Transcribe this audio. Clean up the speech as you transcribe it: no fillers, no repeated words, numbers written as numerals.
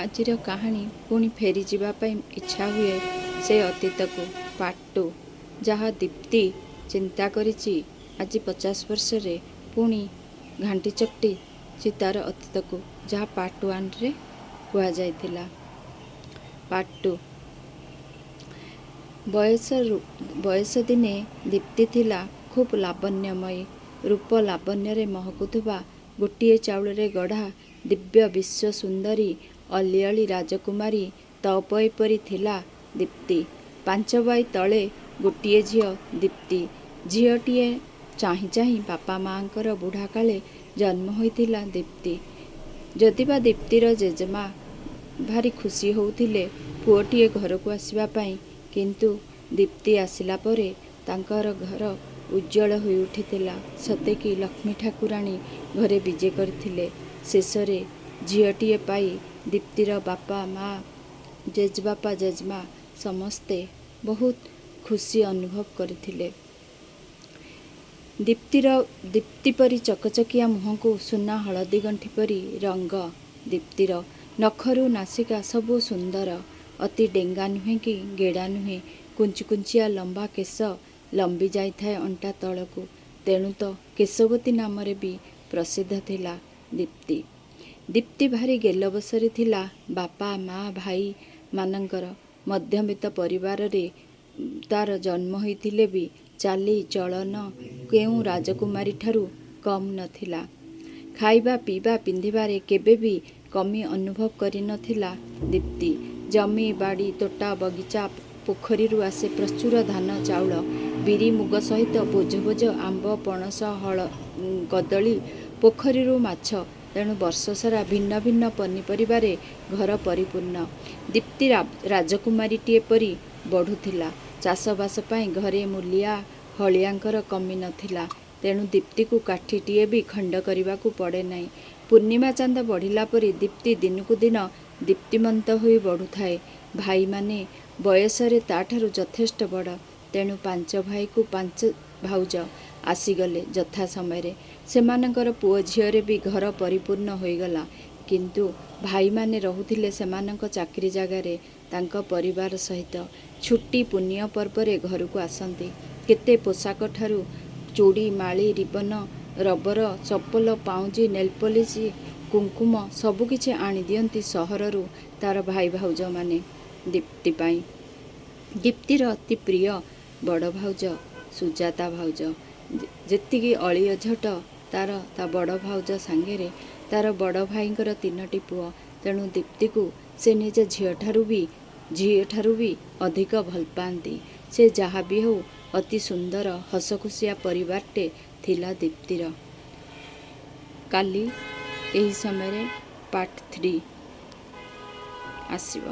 ଆଜିର କାହାଣୀ ପୁଣି ଫେରିଯିବା ପାଇଁ ଇଚ୍ଛା ହୁଏ ସେ ଅତୀତକୁ। ପାର୍ଟ ଟୁ, ଯାହା ଦୀପ୍ତି ଚିନ୍ତା କରିଛି ଆଜି 50 ବର୍ଷରେ ପୁଣି ଘାଣ୍ଟି ଚକଟିଛି ତାର ଅତୀତକୁ, ଯାହା ପାର୍ଟ ୱାନ୍ରେ କୁହାଯାଇଥିଲା। Part two. ବୟସ ଦିନେ ଦୀପ୍ତି ଥିଲା ଖୁବ୍ ଲାବଣ୍ୟମୟୀ। ରୂପ ଲାବଣ୍ୟରେ ମହକୁଥିବା ଗୋଟିଏ ଚାଉଳରେ ଗଢ଼ା ଦିବ୍ୟ ବିଶ୍ୱ ସୁନ୍ଦରୀ ଅଲିଅଳି ରାଜକୁମାରୀ ତଅପୋଇ ପରି ଥିଲା ଦୀପ୍ତି। ପାଞ୍ଚ ଭାଇ ତଳେ ଗୋଟିଏ ଝିଅ ଦୀପ୍ତି। ଝିଅଟିଏ ଚାହିଁ ଚାହିଁ ବାପା ମାଆଙ୍କର ବୁଢ଼ାକାଳେ ଜନ୍ମ ହୋଇଥିଲା ଦୀପ୍ତି। ଯଦିବା ଦୀପ୍ତିର ଜେଜେମା ଭାରି ଖୁସି ହେଉଥିଲେ ପୁଅଟିଏ ଘରକୁ ଆସିବା ପାଇଁ, କିନ୍ତୁ ଦୀପ୍ତି ଆସିଲା ପରେ ତାଙ୍କର ଘର ଉଜ୍ଜ୍ୱଳ ହୋଇଉଠିଥିଲା, ସତେକି ଲକ୍ଷ୍ମୀ ଠାକୁରାଣୀ ଘରେ ବିଜେ କରିଥିଲେ। ଶେଷରେ ଝିଅଟିଏ ପାଇ ଦୀପ୍ତିର ବାପା ମା, ଜେଜେବାପା, ଜେଜେମା ସମସ୍ତେ ବହୁତ ଖୁସି ଅନୁଭବ କରିଥିଲେ। ଦୀପ୍ତିର ଦୀପ୍ତି ପରି ଚକଚକିଆ ମୁହଁକୁ ସୁନା ହଳଦୀ ଗଣ୍ଠି ପରି ରଙ୍ଗ ଦୀପ୍ତିର। ନଖରୁ ନାସିକା ସବୁ ସୁନ୍ଦର। ଅତି ଡେଙ୍ଗା ନୁହେଁ କି ଗେଡ଼ା ନୁହେଁ। କୁଞ୍ଚୁକୁଞ୍ଚିଆ ଲମ୍ବା କେଶ ଲମ୍ବି ଯାଇଥାଏ ଅଣ୍ଟା ତଳକୁ। ତେଣୁ ତ କେଶବତୀ ନାମରେ ବି ପ୍ରସିଦ୍ଧ ଥିଲା ଦୀପ୍ତି। ଦୀପ୍ତି ଭାରି ଗେଲବସରୀ ଥିଲା ବାପା ମା ଭାଇମାନଙ୍କର। ମଧ୍ୟବିତ୍ତ ପରିବାରରେ ତାର ଜନ୍ମ ହୋଇଥିଲେ ବି ଚାଲି ଚଳନ କେଉଁ ରାଜକୁମାରୀଠାରୁ କମ୍ ନଥିଲା। ଖାଇବା ପିଇବା ପିନ୍ଧିବାରେ କେବେ ବି କମି ଅନୁଭବ କରିନଥିଲା ଦୀପ୍ତି। ଜମି ବାଡ଼ି, ତୋଟା ବଗିଚା, ପୋଖରୀରୁ ଆସେ ପ୍ରଚୁର ଧାନ ଚାଉଳ, ବିରି ମୁଗ ସହିତ ବୋଝ ବୋଝ ଆମ୍ବ, ପଣସ, ହଳ କଦଳୀ, ପୋଖରୀରୁ ମାଛ। ତେଣୁ ବର୍ଷସାରା ଭିନ୍ନ ଭିନ୍ନ ପନିପରିବାରେ ଘର ପରିପୂର୍ଣ୍ଣ। ଦୀପ୍ତି ରାଜକୁମାରୀଟିଏ ପରି ବଢ଼ୁଥିଲା। ଚାଷବାସ ପାଇଁ ଘରେ ମୂଲିଆ ହଳିଆଙ୍କର କମି ନଥିଲା। ତେଣୁ ଦୀପ୍ତିକୁ କାଠିଟିଏ ବି ଖଣ୍ଡ କରିବାକୁ ପଡ଼େ ନାହିଁ। ପୂର୍ଣ୍ଣିମା ଚାନ୍ଦ ବଢ଼ିଲା ପରି ଦୀପ୍ତି ଦିନକୁ ଦିନ ଦୀପ୍ତିମନ୍ତ ହୋଇ ବଢ଼ୁଥାଏ। ଭାଇମାନେ ବୟସରେ ତାଠାରୁ ଯଥେଷ୍ଟ ବଡ଼। ତେଣୁ ପାଞ୍ଚ ଭାଇକୁ ପାଞ୍ଚ ଭାଉଜ ଆସିଗଲେ ଯଥା ସମୟରେ। ସେମାନଙ୍କର ପୁଅ ଝିଅରେ ବି ଘର ପରିପୂର୍ଣ୍ଣ ହୋଇଗଲା। କିନ୍ତୁ ଭାଇମାନେ ରହୁଥିଲେ ସେମାନଙ୍କ ଚାକିରି ଜାଗାରେ ତାଙ୍କ ପରିବାର ସହିତ। ଛୁଟି ପୁନିଅଁ ପର୍ବରେ ଘରକୁ ଆସନ୍ତି। କେତେ ପୋଷାକଠାରୁ ଚୁଡ଼ି, ମାଳି, ରିବନ, ରବର, ଚପଲ, ପାଉଁଜି, ନେଲପଲିସ, କୁଙ୍କୁମ ସବୁକିଛି ଆଣିଦିଅନ୍ତି ସହରରୁ ତାର ଭାଇ ଭାଉଜମାନେ ଦୀପ୍ତି ପାଇଁ। ଦୀପ୍ତିର ଅତି ପ୍ରିୟ ବଡ଼ ଭାଉଜ ସୁଜାତା ଭାଉଜ। ଯେତିକି ଅଳି ଅଝଟ ତାର ତା ବଡ଼ ଭାଉଜ ସାଙ୍ଗରେ। ତାର ବଡ଼ ଭାଇଙ୍କର ତିନୋଟି ପୁଅ। ତେଣୁ ଦୀପ୍ତିକୁ ସେ ନିଜ ଝିଅଠାରୁ ବି ଅଧିକ ଭଲ ପାଆନ୍ତି। ସେ ଯାହା ବି ହେଉ, ଅତି ସୁନ୍ଦର ହସଖୁସିଆ ପରିବାରଟେ ଥିଲା ଦୀପ୍ତିର। କାଲି ଏହି ସମୟରେ ପାର୍ଟ ଥ୍ରୀ ଆସିବ।